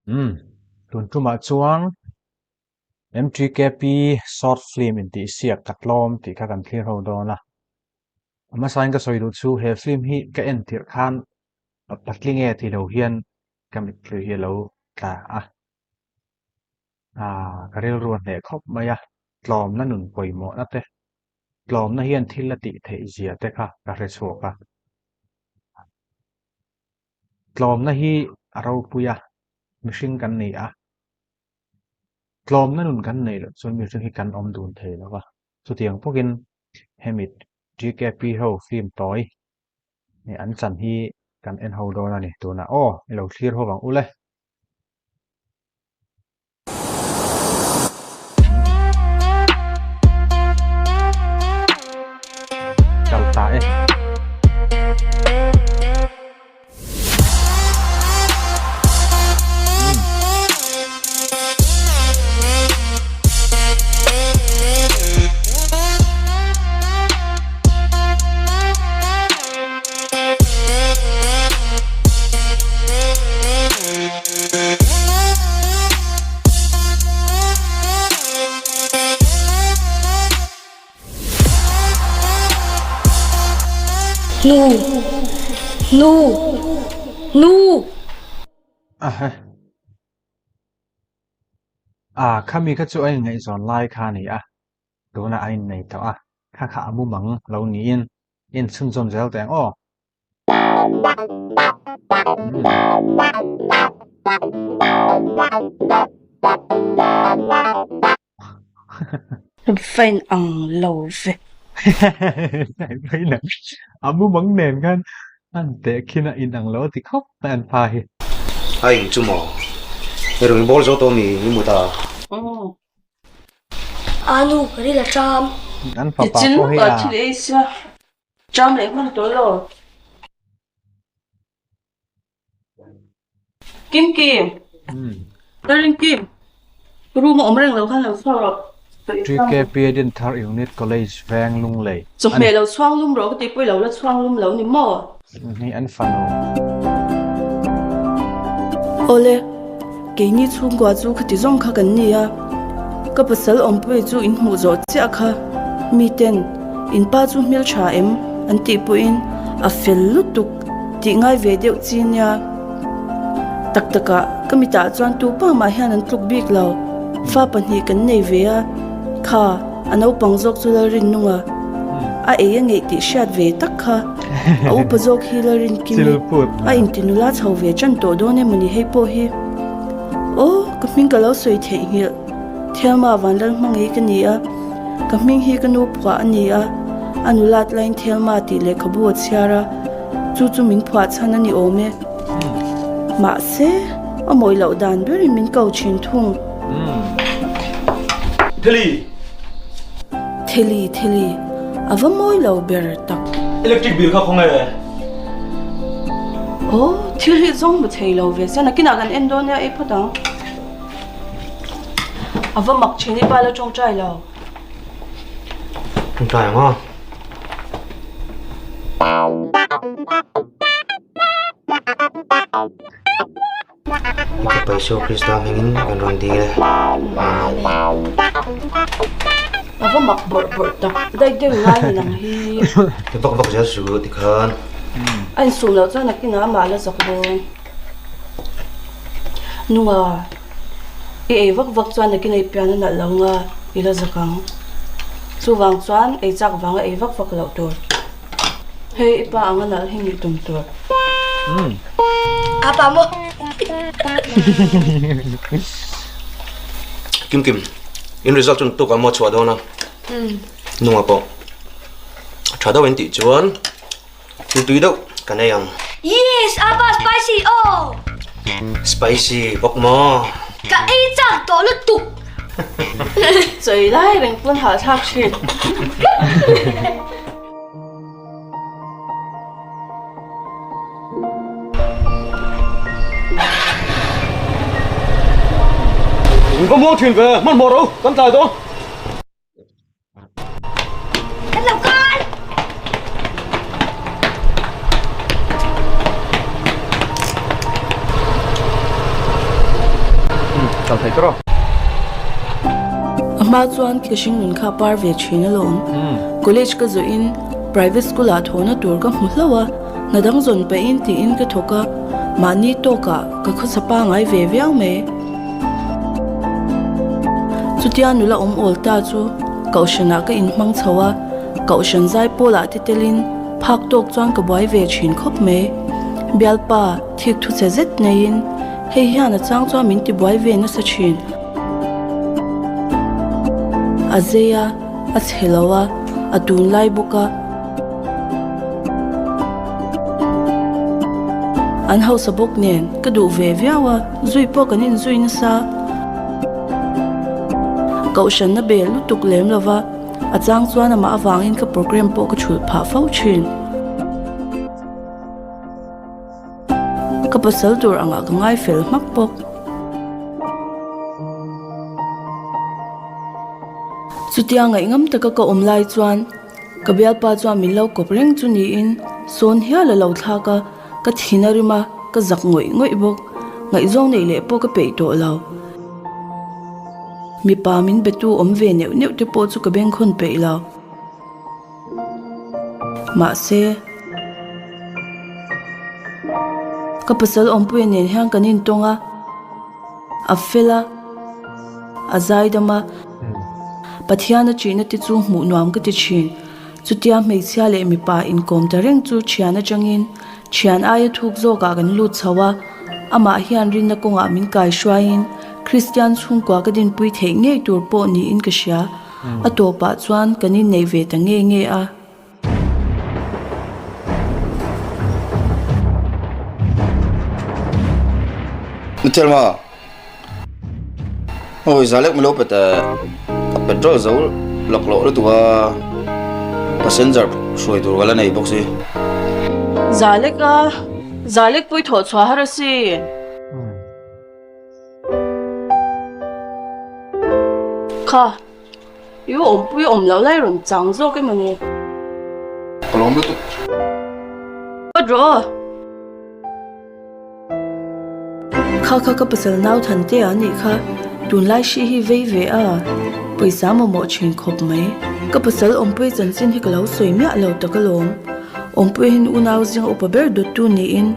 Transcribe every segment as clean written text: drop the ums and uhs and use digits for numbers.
Umm, tun tumah chuan MTKP short film intihsiak ka tlawm tih kha kan thlir ho dawn a. A hmasain ka sawi duh chu he film hi ka en tirh khan patling e ti lo hian ka mitthli hi a lo tla a. Ah, ka rilru a hneh khawp mai a, tlawmna nun pawimawhna te, tlawmna hian thil a tih theih zia te kha ka hre chhuak a. Tlawmna hi a ropui a, mihring kan ni a. Tlawmna nun kan neih loh chuan mihring hi kan awm dun thei lo va. Chutiang bawkin hemi TKP ho film tawi an chan hi kan en ho dawn a ni. Tunah aw i lo thlir ho vang u le. Kal ta e. Nu! Nu! Nu! Ahe. Ah, khami kha chu a inngaihzawn lai kha a ni a, tunah a innei tawh a, kha kha a mumang lo niin inchhunzawm zel teh ang aw. Fain ang lo ve. A mumang nen khan an teh khin a in ang lo a ti khawp mai an pa hi. A eng chu maw? I rawn bawl zo tawh mi i mut a? Anu, ka ril a ṭam. An fapa pawh hi a. Ṭam leh hman tawh lo. Kim Kim. Ka rin Kim. Room a awm reng lo khan lo chhuak rawh. TKP Dinthar Unit College Veng Lunglei. Chawhmeh lo chhuang lum rawh ka tih pawh i lo la chhuang lum lo ni maw? Hi an fanu. Awle, keini chhungkua chu khati zawng kha kan ni a, ka pasal awmpui chu in hmuh zawh chiah kha miten in pa chu hmel tha em an tih pawhin a fel lutuk tih ngai ve deuh chi nia. Tak takah ka mitah chuan tu pa mah hian an tluk bik lo, fa pahnih kan nei ve a, kha a naupang zawk chu Lalrinnunga a ei a ngeih tih hriat ve tak kha a upa zawk hi Lalrinkimi a inti nula chho ve tan tawh dawn emaw ni hei pawh hi. Aw ka hming ka lo sawi theihnghilh Thelma Vanlalhmangei ka ni a, ka hming hi ka nu phuah a ni a, a nulat laiin Thelma tih lehkhabu a chhiar a, chu chu min phuah chhan a ni awm e. Mahse a mawi loh dan berin min ko thin thung. Theli! Theli, Theli, a va mawi lo ber tak. Electric bill kha khawnge? Aw, thil hi zawng hmu thei lo ve sia, nakinah kan en dawn nia ei phawt ang. A va mak thin i pa la tawngtai lo. Tawngtai ang aw. Ka Isua Krista hmingin kan rawn dil e. A va mak bawrh bawrh tak daih deuh ngai ni nang hi. Ti vak vak zel su tikhan. A insum loh chuan nakinah amah la zak dawn. Nunga i ei vak vak chuan nakin ei pian a nalh lo nga i la zak ang. Chuvang chuan ei chak vanga ei vak vak loh tur. Hei i pa anga nalh hi nih tum tur. A pa maw? Kim Kim, in result chu tuk ah maw chhuah dawn a? Nunga pawh tha deuh in tih chuan thil tui deuh kan ei ang. Yes, apa spicy aw. Spicy bawk maw? Ka ei chak tawh lutuk. Chawi lai reng pawn hahthlak thin. Ka muang thin ve, hmanhmawh ro, kan tlai dawn. Kan lo kal! Kal thei tawh. A hma chuan ka hringnun kha par ve thin alawm. College ka zawhin private school ah thawhna tur ka hmu hlauh a, hna dang zawn pahin tiin ka thawk a, mahni tawkah ka khawsa pangai ve viau mai. Chutia nula awm awl ta chu Kohhranah ka inhmang chho a, Kohhran zai pawlah te telin phak tawk chuan ka buai ve thin khawp mai. Bialpa thik thu che zet neiin hei hian a chang chuan min ti buai ve nasa thin. A zei a, a chhe lo a, a tunlai bawk a. An hausa bawk nen ka duh ve viau a, zui pawh kan inzui nasa. Kohhranna bel lutuk lem lo va, a chang chuan amah avangin ka program pawh ka chhulh phah fo thin. Ka pasal tur angah ka ngai fel hmak bawk. Chutia ngaihngam taka ka awm lai chuan ka bialpa chuan min lo kawp reng chu niin sawn hial a lo thlak a, ka thin a rim a, ka zak ngawih ngawih bawk. Ngaihzawng neih leh pawh ka peih tawh lo. Mipa min betu awm ve neuh neuh te pawh chu ka bengkhawn peih lo. Mahse, ka pasal awmpuia nen hian kan intawng a, a fel a, a zaidam a, Pathian a ṭihna te chu hmuh nuam ka ti ṭhin. Chutia hmeichhia leh mipa inkawm ta reng chu ṭhian aṭangin ṭhian aia thuk zawkah kan lut chho a, amah hian rinna kawngah min kaihruaiin Kristian chhungkua ka dinpui theih ngei tur pawh niin ka hria. A tawpah chuan kan inneih ve ta nge nge a. Thelma, awi zalek milo pet ka petrol zo laklawh lutuk a, passenger hruai tur ka la nei bawk si. Zalek a, zalek pawh i thawh chhuah har asin. Kha, i awmpui awm loh lai rawn chang zawk emaw ni? Ka lawm lutuk. Vat rawh aw. Kha kha ka pasal nau than te a nih kha, tunlai hri hi vei ve a, pawisa mamawh thin khawp mai. Ka pasal awmpui chanchin hi ka lo sawi miah lo tak alawm. Awmpui hian unau zinga upa ber dawttu niin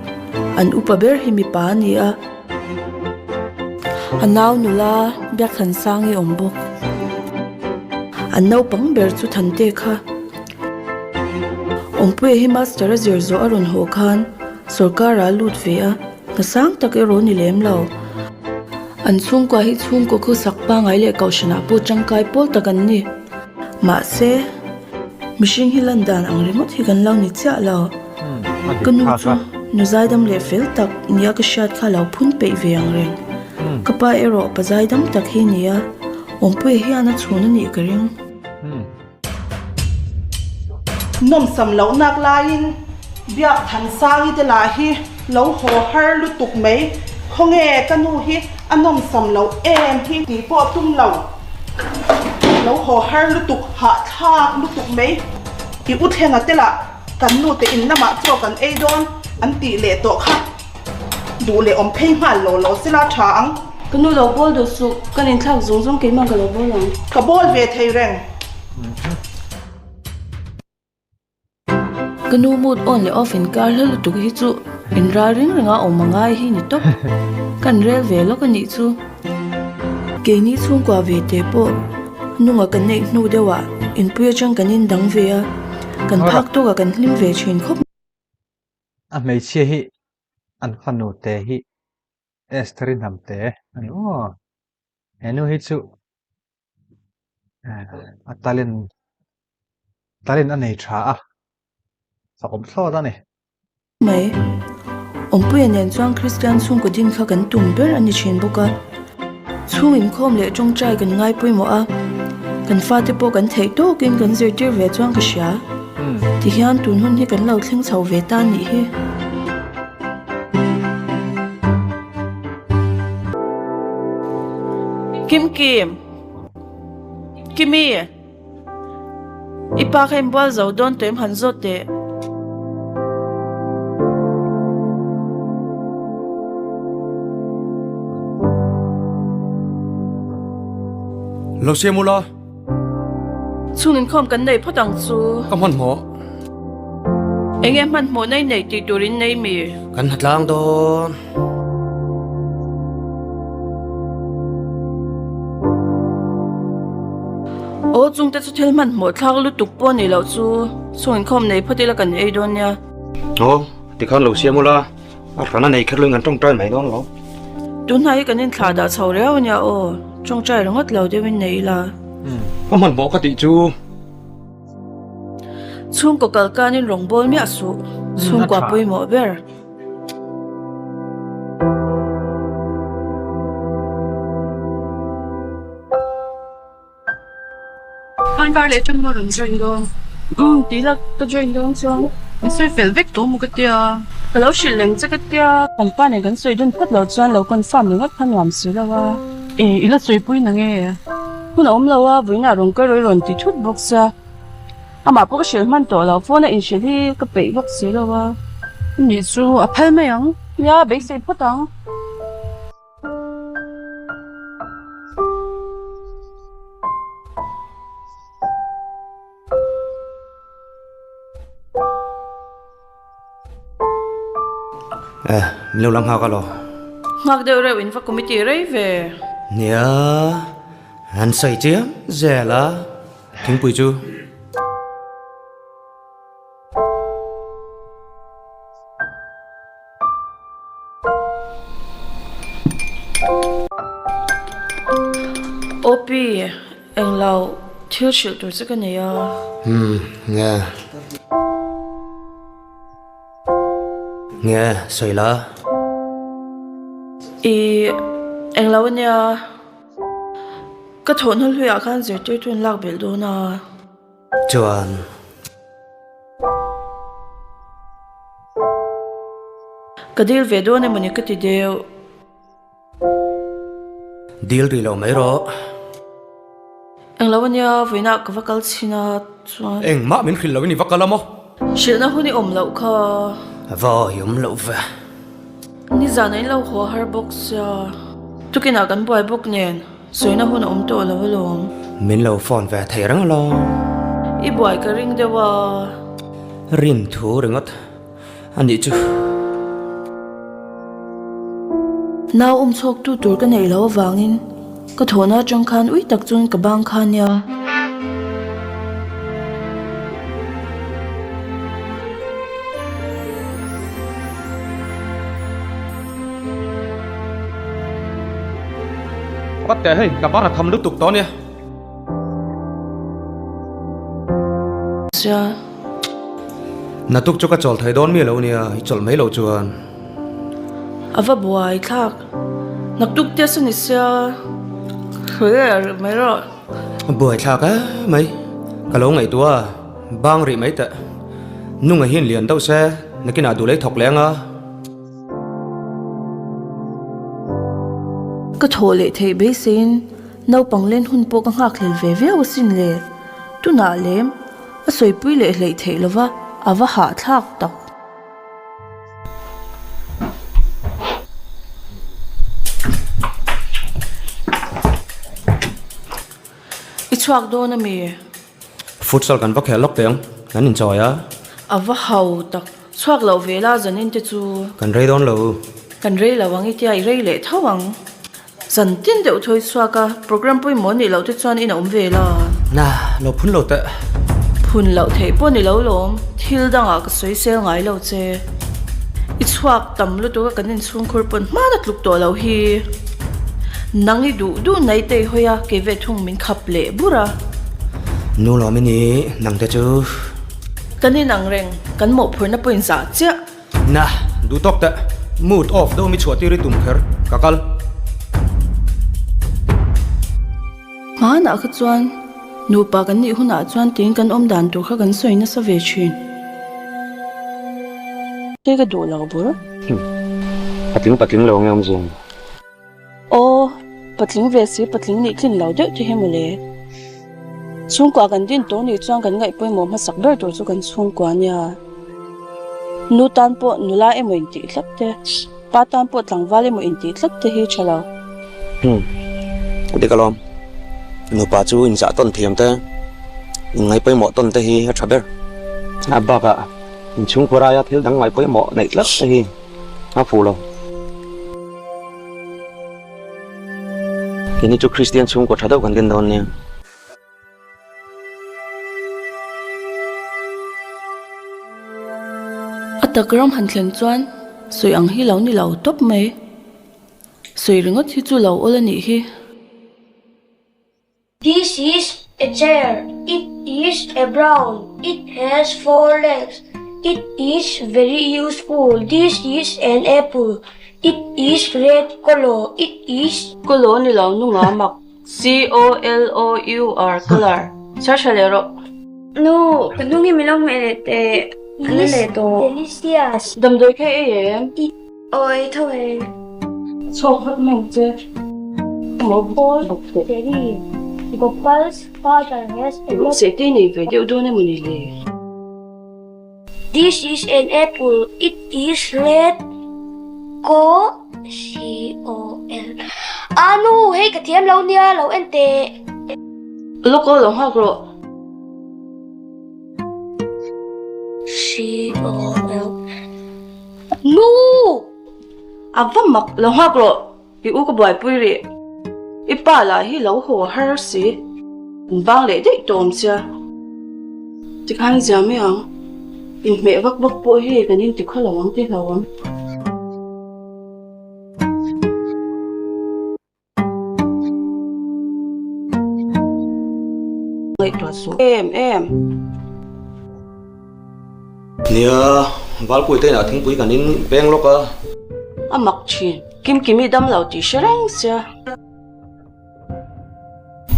an upa ber hi mipa a ni a. A nau nula Biakthansang i awm bawk. An naupang ber chu Thante kha. Awmpuia hi master a zir zawh a rawn haw khan sorkar ah a lut ve a, hna sang tak erawh a ni lem lo. An chhungkua hi chhungkaw khawsak pangai leh kohhranah pawh tangkai pawl tak an ni. Mahse, mihring hi lan dan ang ringawt hi kan lo ni chiah lo. Ka nu chu nu zaidam leh fel tak nia ka hriat kha lo phun peih ve ang reng. Ka pa erawh pa zaidam tak hi nia, Awmpuia hian a chhun a nih ka ring. Nawmsam loh nak laiin Biak Thansangi te lah hi lo haw har lutuk mai. Khawnge ka nu hi a nawmsam loh em hi tih pawh tum lo. Lo haw har lutuk, hahthlak lutuk mai. I u thlenga te lah Kan nu te in lamah chaw kan ei dawn an tih leh tawh kha duh leh awm phei nghal lo lo sela tha ang. Ka nu lo bawl duh suh, kan inthlak zung zung keimah ka lo bawl ang. Ka bawl ve thei reng. Ka nu mood on leh off inkar hla lutuk hi chu inral ring renga awm a ngai hi ni tawp. Kan rel ve lawk a nih chu. Keini chhungkua ve te pawh nunga kan neih hnu deuhah inpui atang kan indang ve a, kan phak tawkah kan hlim ve thin khawp. A hmeichhia hi an fanu te hi Esther-i hnam te a ni aw. He nu hi chu a talent talent a nei tha a, fakawm thlawt a ni. Mai. Awmpuia nen chuan Kristian chhungkaw din kha kan tum ber a ni thin bawk a. Chhung inkhawm leh tawngtai kan ngai pawimawh a, kan fate pawh kan theih tawkin kan zirtir ve chuan ka hria. Tihian tun hun hi kan lo thleng chho ve ta nih hi. Kim Kim. Kimi. I pa kha inbual zo dawn tawh em han zawt teh. Lo siam ula. Chhung inkhawm kan nei phawt ang chu. Ka hmanhmawh. Enge hmanhmawh nei nei tih tur in nei mi? Kan hnatlang dawn. Aw chungte chu thil hmanhmawh thlak lutuk pawh ni loh chu. Chhung inkhawm nei phawt ila kan ei dawn nia. Aw, tikhan lo siam ula. A hran a nei kher loin kan tawngtai mai dawn lo. Tunhnai hi kan inthlah dah chho riau a nia aw, tawngtai ringawt lo deuhin nei ila. Ka hmanhmawh ka tih chu. Chhungkaw kal kanin rawngbâwl miah suh, chhungkua pawimawh ber. Khan kar leh tang maw rawn join dawn? Umm tih la ka join dawn chuan min sawi fel vek tawh maw ka tia. Ka lo hrilh leng che ka tia. Kan pa nen kan sawi dun phawt lo chuan lo confirm ringawt kha nuam si lo a. E i la sawipui na nge? Hun a awm lo a, vawiinah rawn kal rawih rawn ti thut bawk sia. Amah pawh ka hrilh hman tawh lo, phone a inhrilh hi ka peih vak si lo a. Nih chu a phal mai ang. Nia, beisei phawt ang. Eh, min lo la nghak alaw. Nghak deuh reuh in va committee rei ve. Nia, an sawi chiam zel a, thingpui chu. Opi, englo thil hrilh tur che ka nei a. Umm, nge. Nge, sawi la. I, englo ania. Ka thawhna hluiah khan zirtirtu in lak belh dawn a. Chuan. Ka dil ve dawn emawni ka ti deuh. Dil rih lo mai rawh. Englo ania vawiinah ka va kal chhin a chuan. Engmah min hrilh loin i va kal a maw? Hrilhna hun i awm loh kha. Va i awm loh ve. Nizan a in lo haw har bawk sia. Tukinah kan buai bawk nen. Sawina hun a awm tawh lo alawm. Min lo phone ve thei reng alawm. I buai ka ring deuh a. Rin thu ringawt a nih chu. Nau awm chhawk tu tur ka neih loh avangin ka thawhna atang khan ui tak chuan ka bang kha nia. Vat teh hei, ka ban a tham lutuk tawh ania. Sia. Natuk chu ka chawl thei dawn mi lo nia, i chawlh mai loh chuan. A va buai thlak. Naktuk te saw ni sia, hrui leh rih mai rawh. Buai thlak e mai, ka lo ngaihtuah a, bang rih mai teh. Nunga hian lian deuh se, nakinah duh lei thawk leh anga. Ka thawh leh theih beiseiin naupang len hun pawh ka nghakhlel ve viau asin le. Tunah lem a sawipui leh hleih theih lova a va hahthlak tak. I chhuak dawn ami? Futsal kan va khel lawk teh ang, kan inchawi a. A va hau tak, chhuak loh ve la zanin te chu. Kan rei dawn lo. Kan rei lo ang i tia i rei leh tho ang. Zan tin deuh thawi chhuak a, program pawimawh nih loh te chuan in a awm ve la. Na, lo phun lo teh. Phun loh theih pawh ni lo lawm, thil dangah ka sawi sel ngai lo che. I chhuak tam lutuk a kan inchhungkhur pawn hmana tluk tawh lo hi. Nang i duh duh nai tei hawi a, kei ve thung min khap leh bur a. Nu lawm i ni, nang te chu. Kan inang reng, kan mawhphurhna pawh inzah chiah. Na, duh tawk teh. Mood off deuh mi chhuah tir i tum kher, ka kal. Hmanah kha chuan nupa kan nih hunah chuan tiin kan awm dan tur kha kan sawi nasa ve thin. Hei ka duh lo bur. Patling patling lo nge awm zing. Aw, patling ve si patling nih tlin lo deuh te hi mawle. Chhungkua kan din tawh nih chuan kan ngaih pawimawh hmasak ber tur chu kan chhungkua nia. Nu tan pawh nula emaw intih tlat te, pa tan pawh tlangval emaw intih tlat te hi tha lo. Umm, dik alawm. Nupa chu inzah tawn thiam te, inngaih pawimawh tawn te hi a tha ber. A bakah inchhungkhur aia thil dang ngaih pawimawh neih tlat te hi a fuh lo. Keini chu Kristian chhungkaw tha deuh kan din dawn nia. A tak ram han thlen chuan sawi ang hi lo ni lo tawp mai. Sawi ringawt hi chu lo awl a nih hi. This is a chair. It is a brown. It has four legs. It is very useful. This is an apple. It is red colour. It is. Colour ni lo nunga mak. C-O-L-O-U-R, colour. Chhiar tha leh rawh. Nu, ka hnung hi min lo hmeh leh teh. An la leh tawh. Delicious. Damdawi kha ei em? Awi tho e. Chhuak vat mai ang che. Maw bawk teh. Jerry, Gopal's father has a lot. Sehte nei ve deuh dawn emaw ni le? This is an apple, it is red Co C O L A nu, hei ka thiam lo nia, lo en teh. Lawk aw, lo nghak rawh. C O L Nu! A va mak, lo nghak rawh. I u ka buaipui rih. I pa lah hi lo haw har si. An vang leh daih tawh awm sia. Tikhan zia mai ang. Inhmeh vak vak pawh hi kan inti khaw lo ang ti hlo ang. Ngaihtuah suh em em. Nia, Valpui te inah thingpui kan in peng lawk a. A mak thin. Kimkimi dam lo tih hre reng sia.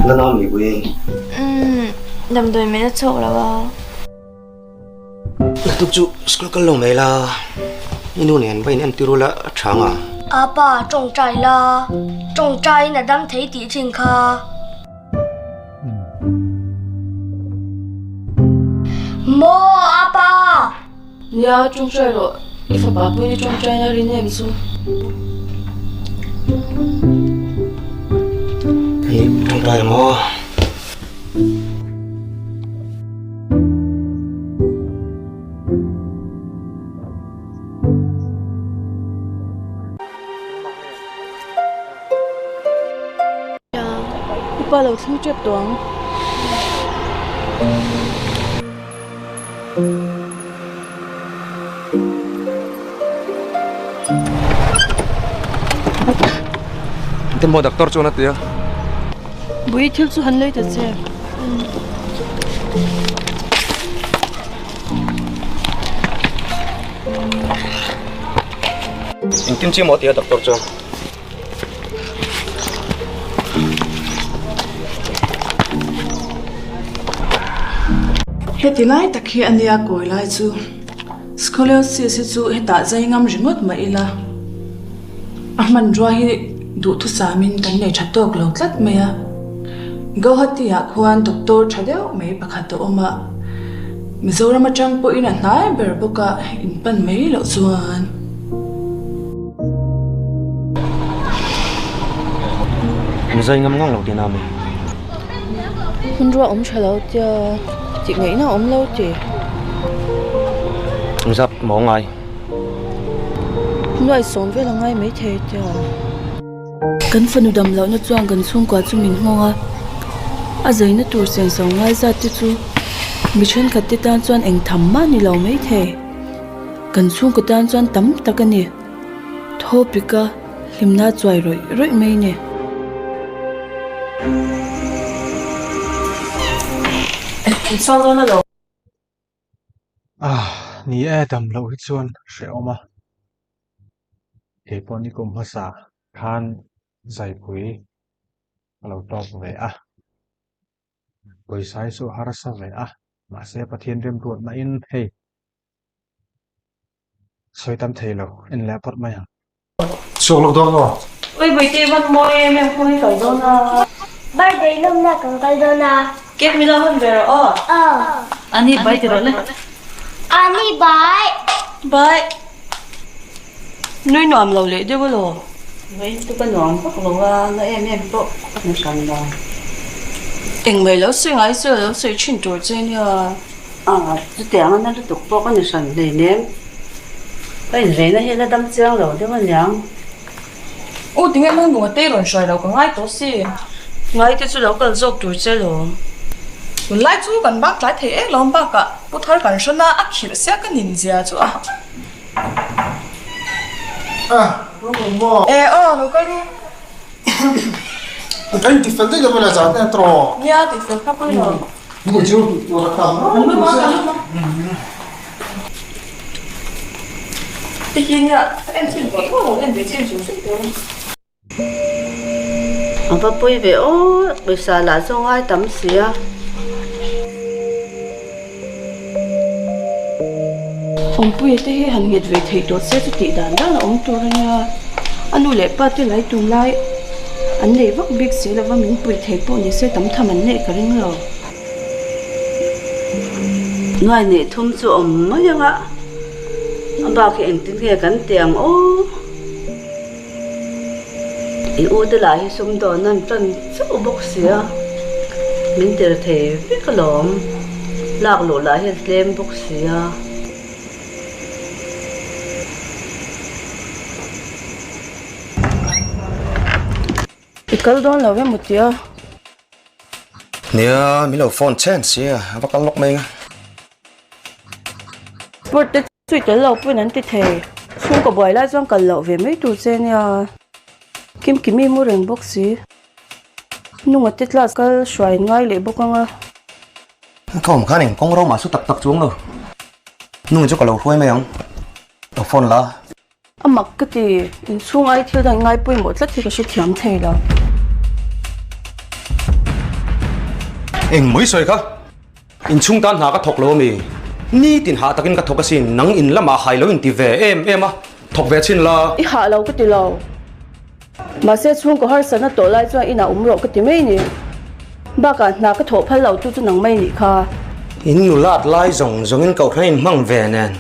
La nau mi pui. Umm, damdawi min a chhuak lo a. Naktuk chu school kal lo mai la, i nu nen va in entir ula a tha ang a. Apa, tawngtai la, tawngtaiin a dam thei tih thin kha. Maw apa! Nia, tawngtai rawh, i fapa pawhin i tawngtaina rin em chu. Hei, tawngtai maw? I pa lo thleng tep tawh ang. Engtin maw doctor chuan a ti a? Bui thil chu han lei ta che. Engtin chi maw a ti a doctor chuan? Heti lai tak hi a nia kawi lai chu Scoliosis hi chu hetah zai ngam ringawt mah ila a hmanrua hi duhthusamin kan nei tha tawk lo tlat mai a. Guwahati ah khuan doctor tha deuh mai pakhat a awm a, Mizoram atang pawhin a hnai ber bawk a inpan mai loh chuan. An zai ngam ngang lo tihna a mi? Hmanrua awm tha lo tia tih ngaihna awm lo ti. Zap maw ngai? Nuai sawm vel a ngai maithei tia. Kan fanu dam lohna chuan kan chhungkua chu min nghawng a, a zaina tur senso ngai zat te chu mi thenkhat te tan chuan eng tham mah ni lo maithei. Kan chhungkaw tan chuan tam tak a ni. Thaw pika hlimna chuai rawih rawih mai a ni. Ah, ni e dam loh hi chuan hrehawm a. Keipawh ni kum hmasa khan zaipui ka lo tawk ve a. Pawisa hi chu a harsa ve a, mahse Pathian remruatna in hei Sawi tam thei lo, en leh phawt mai ang. Chhuak lawk dawn aw. Ui Bawihtei van mawi em em khaw hi kal dawn a. Birthday lawmna kan kal dawn a. Cake min lo hawn ve rawh aw. Aw. Ani bai ti rawh le. Ani bai. Bai. Nui nuam lo leh deuh elaw. Vawiin chu ka nuam vak lo a, na em em pawh ka hmu hran lo. Engmai lo sawi ngai chu a lo sawi thin tur che nia. A, chutiang a na lutuk pawh ka ni hran hleinem. Ka inveina hi la dam chiang lo deuh aniang. U, tinge nang nunga te rawn hruai lo ka ngai tawh si. Ngai te chu lo kal zawk tur che lawm. Tunlai chu kan bak tlai thei em lawm bakah Pu Thar kan hrawn a, a khirh sia ka nin zia chu a. A, rawng maw? E aw, lo kal ru. Ka inti fel daih lo vela zan te tawh. Nia, ti fel kha pawi lo. Ni chu tur a tam rau. Ti hi nia, en chhin tawh tawh lo, en ve chhin chu hrim tur. A va pawi ve aw, pawisa lah chu a ngai tam si a. Awmpuia te hi han nghet ve theih tawh se chu tih dan dan a awm tur a nia. A nu leh pa te lai tum lai an nei vak bik si lova min pui thei pawh ni se tam tham an neih ka ring lo. Nuai neih thum chu awm mai ang a, a bak hi engtin nge kan ti ang aw. I u te lah hi sumdawn an tan chauh bawk si a, min tir thei vek alawm, lak luh lah hi a tlem bawk si a. I kal dawn lo emaw tia? Nia, min lo phone chen sia, a va kal lawk mai ang a. Sport te chu i tel lo pawhin an ti thei. Chhungkaw buai lai chuan kal loh ve mai tur che nia. Kimkimi mu reng bawk si. Nunga te class kal hruai ngai leh bawk ang a. Ka awm khan eng kawng ro mah su tak tak chuang lo. Nunga chu ka lo hruai mai ang. Ka phone la. A mak ka ti, inchhung ai thil dan ngai pawimawh tlat hi ka hrethiam thei lo. Eng mai sawi kha? Inchhung tan hna ka thawk lo ami? Nitin hah takin ka thawk asin, nang in lamah hai lo inti ve em em a, thawk ve chhin la. I hah lo ka ti lo. Mahse chhungkaw harsatna tawh lai chuan inah awm rawh ka ti mai ni. Bakah hna ka thawh phal lo tu chu nang mai nih kha. In nulat lai zawng zawngin kohhran in hmang ve nen.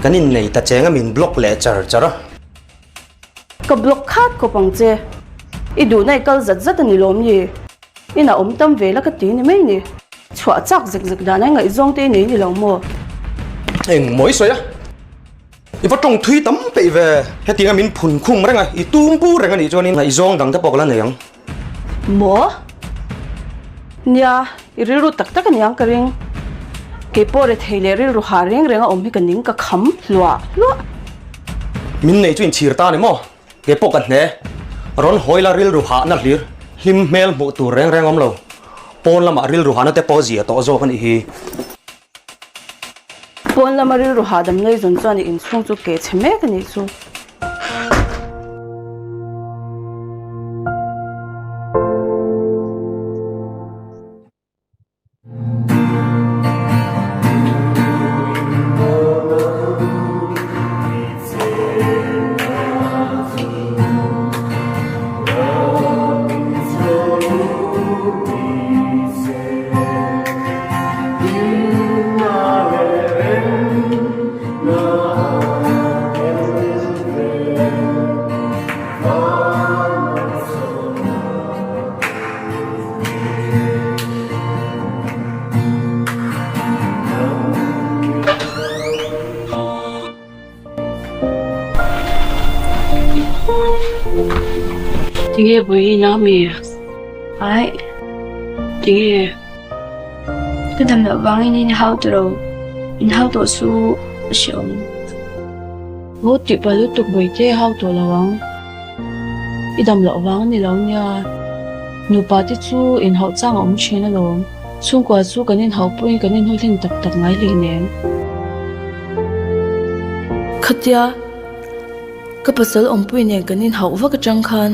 Kan innei ta cheng a min block leh char char a. Ka block khat khawp ang che. I duhna i kal zat zat a ni lawm ni? Inah awm tam ve la ka ti ni mai ni. Chhuah chak zek zek dan ai ngaihzawng te i nei ni lo maw? Eng maw i sawi a? I va tawng thui tam peih ve. Hetiang a min phun khum reng a, i tum bur reng a nih chuanin ngaihzawng dang te pawh ka la nei ang. Maw? Nia, i rilru tak tak a niang ka ring. Kei pawh rethei leh rilru hah reng reng a awm hi ka ning ka kham hluah hluah. Min nei chu inchhir ta ni maw? Kei pawh ka hne. Rawn hawi la rilru hahna hlir, hlim hmel hmuh tur reng reng awm lo. Pawn lamah rilru hahna te pawh zia tawh zawk a nih hi. Pawn lama rilru hahdam ngai zawn chuan i inchhung chu keh chhe mek a nih chu. Tinge vawiin a mi? Aih. Tinge? Ka dam loh vangin in hau ta lo. In hau tawh chu a hreawm. Aw tih pah lutuk bawihte hau tawh lo ang. I dam loh vang a ni lo nia. Nupa te chu inhauh chang a awm thin alawm. Chhungkua chu kan inhauh pawhin kan inhawihlen tak tak ngai hleinem. Khatia ka pasal awmpui nen kan inhauh vak atang khan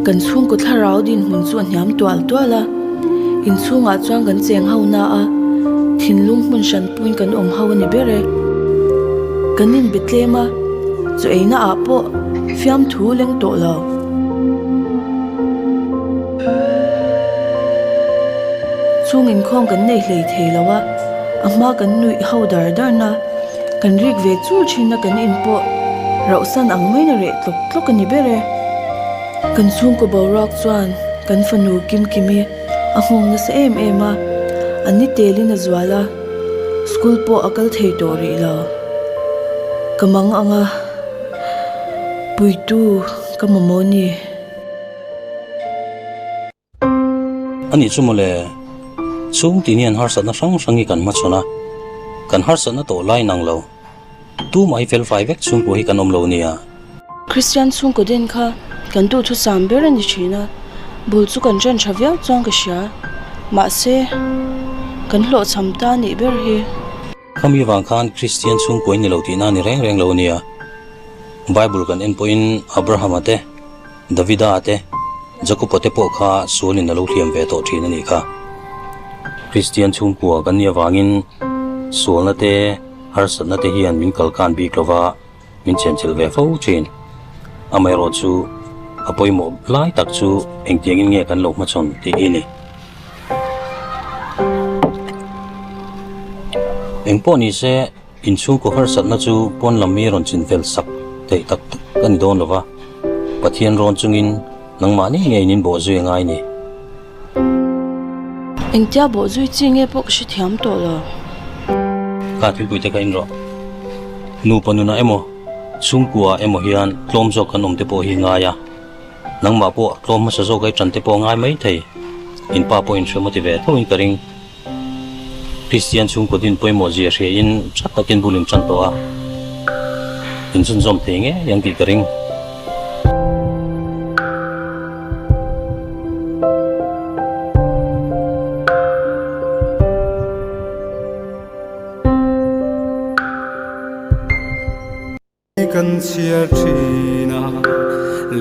kan chhungkaw thlarau dinhmun chu a hniam tual tual a, inchhungah chuan kan cheng ho na a, thinlung hmun hran puiin kan awm ho a ni ber e. Kan inbe tlem a, chu eina ah pawh fiamthu leng tawh lo. Chhung inkhawm kan nei hlei thei lo a, a hma kan nuih ho dar dar na, kan rik ve chur thin a kan in pawh rauhsan ang mai na reh tlawk tlawk a ni ber e. Kan chhungkaw boruak chuan kan fanu Kimkimi. A nghawng nasa em em a, a ni telin a zual a, school pawh a kal thei tawh rih lo. Ka mang ang a, puitu ka mamawh ni. A nih chu mawle, chhung tin hian harsatna hrang hrang hi kan hmachhawn a, kan harsatna tawh lai nang lo. Tumah hi felfai vek chhungkua hi kan awm lo nia. Kristian chhungkaw den kha kan duhthusam ber a ni thin a, bul chu kan ṭan ṭha viau chuan ka hria. Mahse, kan hlawhchham ta nih ber hi. Khami vang khan Kristian chhungkua in ni lo tihna a ni reng reng lo nia. Bible kan en pawhin Abrahama te, Davida te, Jakoba te pawh kha sualin a lo hliam ve tawh thin a nih kha. Kristian chhungkua kan nih avangin sualna te, Harsatna te hian min kalkan bik lo va, min chenchilh ve fo thin. Amaherawhchu, a pawimawh lai tak chu engtiangin nge kan lo hmachhawn tih hi a ni. Engpawh ni se, inchhungkaw harsatna chu pawn lam mi rawn chinfel sak theih tak tak a ni dawn lo va, Pathian rawn chungin nangmahni ngeiin in bawhzui a ngai a ni. Engtia bawh zui chi nge pawh ka hrethiam tawh lo. Kha thilpui te kha in rawh. Nupa nunah emaw, chhungkua emaw hian tlawm zawk kan awm te pawh hi ngai a. Nangmah pawh tlawm hmasa zawk ai tan te pawh a ngai mai thei. In pa pawh inhriam a ti ve tho in ka ring. Kristian chhungkaw din pawimawh zia hria in tha takin bul in tan tawh a. In chhunzawm thei ngei ang tih ka ring. Kan chhiar thin a,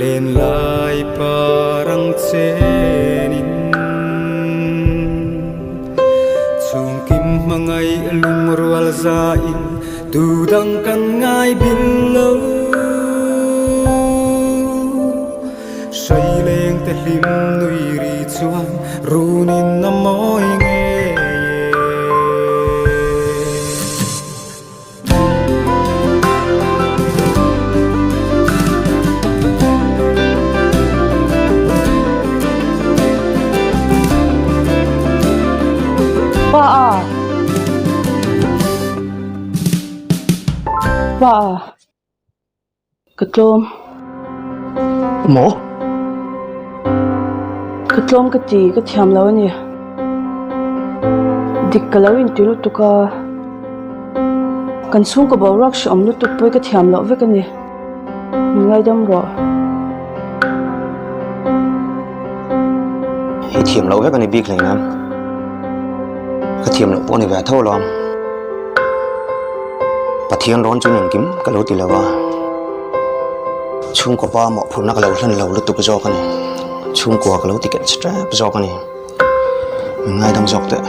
len lai par ang chenin. Chhungkim hmangaih lungrual zain tu dang kan ngai bil lo. Hraileng te hlim nui ri chuan runin a mawi ngei e. Pa a! Pa a! Ka tlawm. Maw? Ka tlawm ka ti, ka thiam lo a ni. Dik ka lo inti lutuk a. Kan chhungkaw boruak hrehawm lutuk pawh hi ka thiam loh vek a ni. Min ngaidam rawh. I thiam loh vek a ni bik hlei nan. Ka thiam loh pawh a ni ve tho alawm. Pathian rawn chu engkim ka lo ti lo a, chhungkaw pa mawhphurhna ka lo hlan lo lutuk zawk a ni. Chhungkua ka lo ti keh tep zawk a ni. Min ngaidam zawk teh.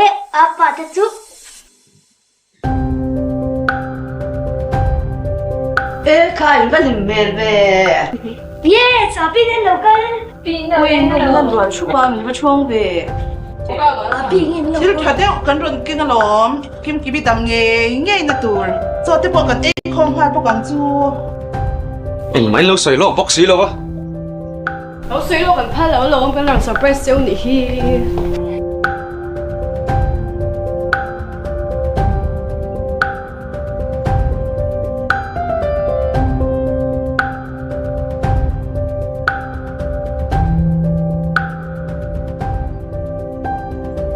Eh, apa te chu. E kha in va hlim hmel ve. Ye, chaw pin an lo kal. Ui, nu lan rual thup a, min va chhuang ve. Thil tha deuh kan rawn keng alawm, Kim Kimi dam ngei ngei na tur. Chaw te pawh kan ei khawm nghal bawk ang chu. Engmah in lo sawi lawk bawk si lo a. Lo sawi lawk kan phal lo alawm, kan rawn surprise cheu nih hi.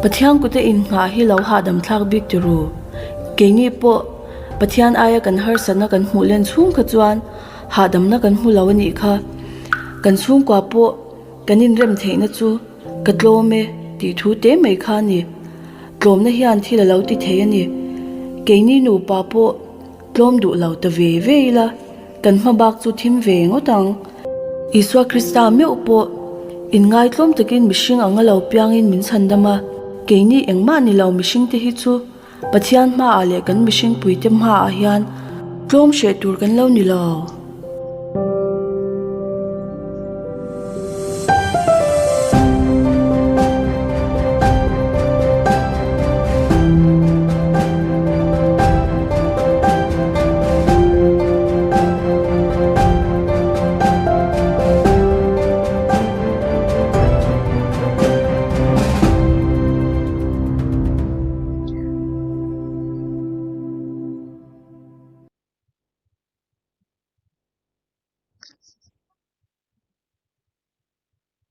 Pathian kute innghah hi lo hahdam thlak bik ti ru. Keini pawh Pathian aia kan harsatna kan hmuh len chhung kha chuan hahdamna kan hmu lo a nih kha. Kan chhungkua pawh kan inrem theihna chu ka tlawm e tih thu te mai kha a ni. Tlawmna hian thil a lo ti thei a ni. Keini nupa pawh tlawm duh lo ta ve ve ila kan hma bak chu thim ve ngawt ang. Isua Krista meuh pawh inngaitlawm takin mihring anga lo piangin min chhandam a, keini engmah ni lo mihringte hi chu Pathian hmaah leh kan mihringpuite hmaah hian tlawm hreh tur kan lo ni lo.